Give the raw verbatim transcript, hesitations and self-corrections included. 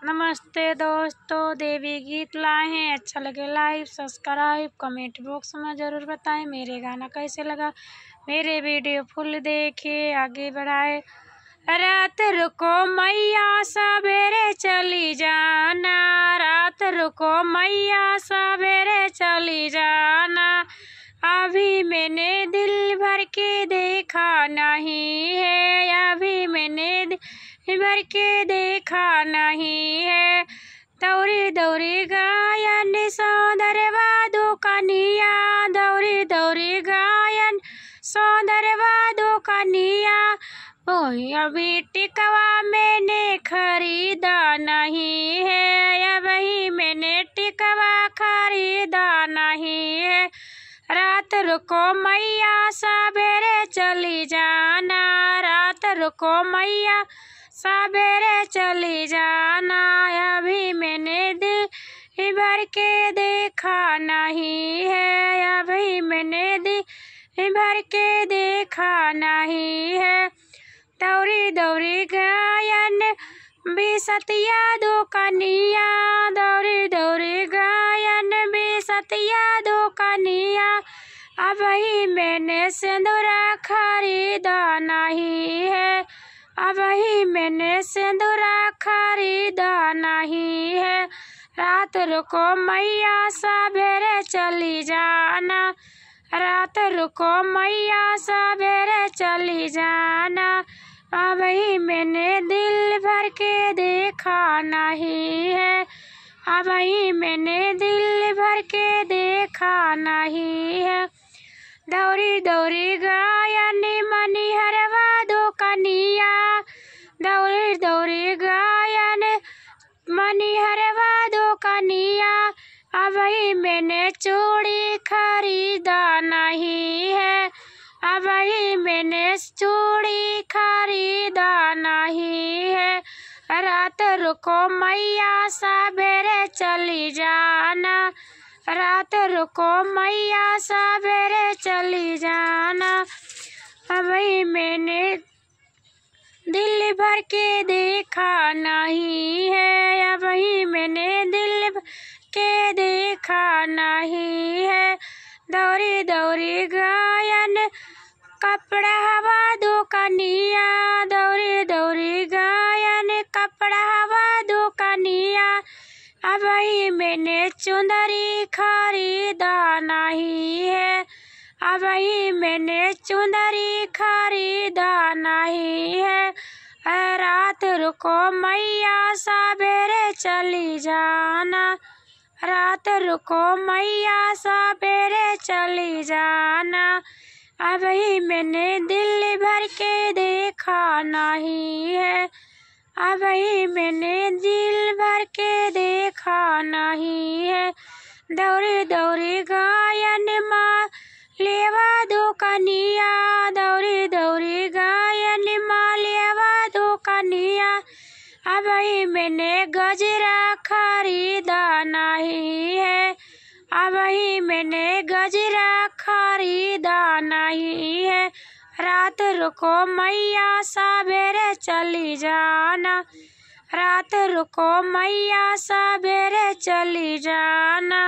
नमस्ते दोस्तों, देवी गीत लाए हैं। अच्छा लगे like, subscribe, comment box में ज़रूर बताएं। मेरे गाना कैसे लगा, मेरे video full देखे, आगे बढ़ाए। रात रुको मैया, सवेरे चली जाना, रात रुको मैया, सवेरे चली जाना। अभी मैंने दिल भर के देखा नहीं है, अभी मैंने दिल भर के देखा नहीं है। दौरी दौरी गायन सौंदरवा दुकनिया, दौरी दौरी गायन सौंदरवा दुकनिया। ओए, अभी टिकवा मैंने खरीदा नहीं है, अभी मैंने टिकवा खरीदा नहीं है। रात रुको मैया, सवेरे चली जाना, रात रुको मैया, सवेरे चली जाना। अभी मैंने दिल भर के देखा नहीं है, अभी मैंने दिल भर के देखा नहीं है। दौरी दौरी गायन बिसतिया दुकनिया, दौरी दौरी गायन बिसतिया दुकनिया। अबही मैंने सिंदूरा खरीदा नहीं है, अबही मैंने सिंदूरा खरीदा नहीं है। रात रुको मैया, सवेरे चली जाना, रात रुको मैया, सवेरे चली जाना। अबही मैंने दिल भर के देखा नहीं है, अबही मैंने दिल भर के देखा नहीं है। दौरी दौरी गायन मनिहरवा दुकनिया, दौरी दौरी गायन मनिहरवा दुकनिया। अबही मैंने चूड़ी खरीदा नहीं है, अबही मैंने चूड़ी खरीदा नहीं है। रात रुको मैया, सवेरे चली जाना, रात रुको मैया, सवेरे चली जाना। अबही मैंने दिल भर के देखा नहीं है, अबही मैंने दिल भर के देखा नहीं है। दौरी दौरी गायन कपड़हवा दुकनिया, दौरी दौरी गायन कपड़हवा दुकनिया। अबही मैंने चुंदरी खरीदा नहीं है, अबही मैंने चुंदरी खरीदा नहीं है। ए रात रुको मैया, सवेरे चली जाना, रात रुको मैया, सवेरे चली जाना। अबही मैंने दिल भर के देखा नहीं है, अबही मैंने दिल भर के देखा नहीं है। दौरी दौरी गायन मालेवा दुकनिया, दौरी दौरी गायन मालेवा दुकनिया। अबही मैंने गजरा खरीदा नहीं है, अबही मैंने गजरा खरीदा नहीं है। रात रुको मैया, सवेरे चली जाना, रात रुको मैया, सवेरे चली जाना।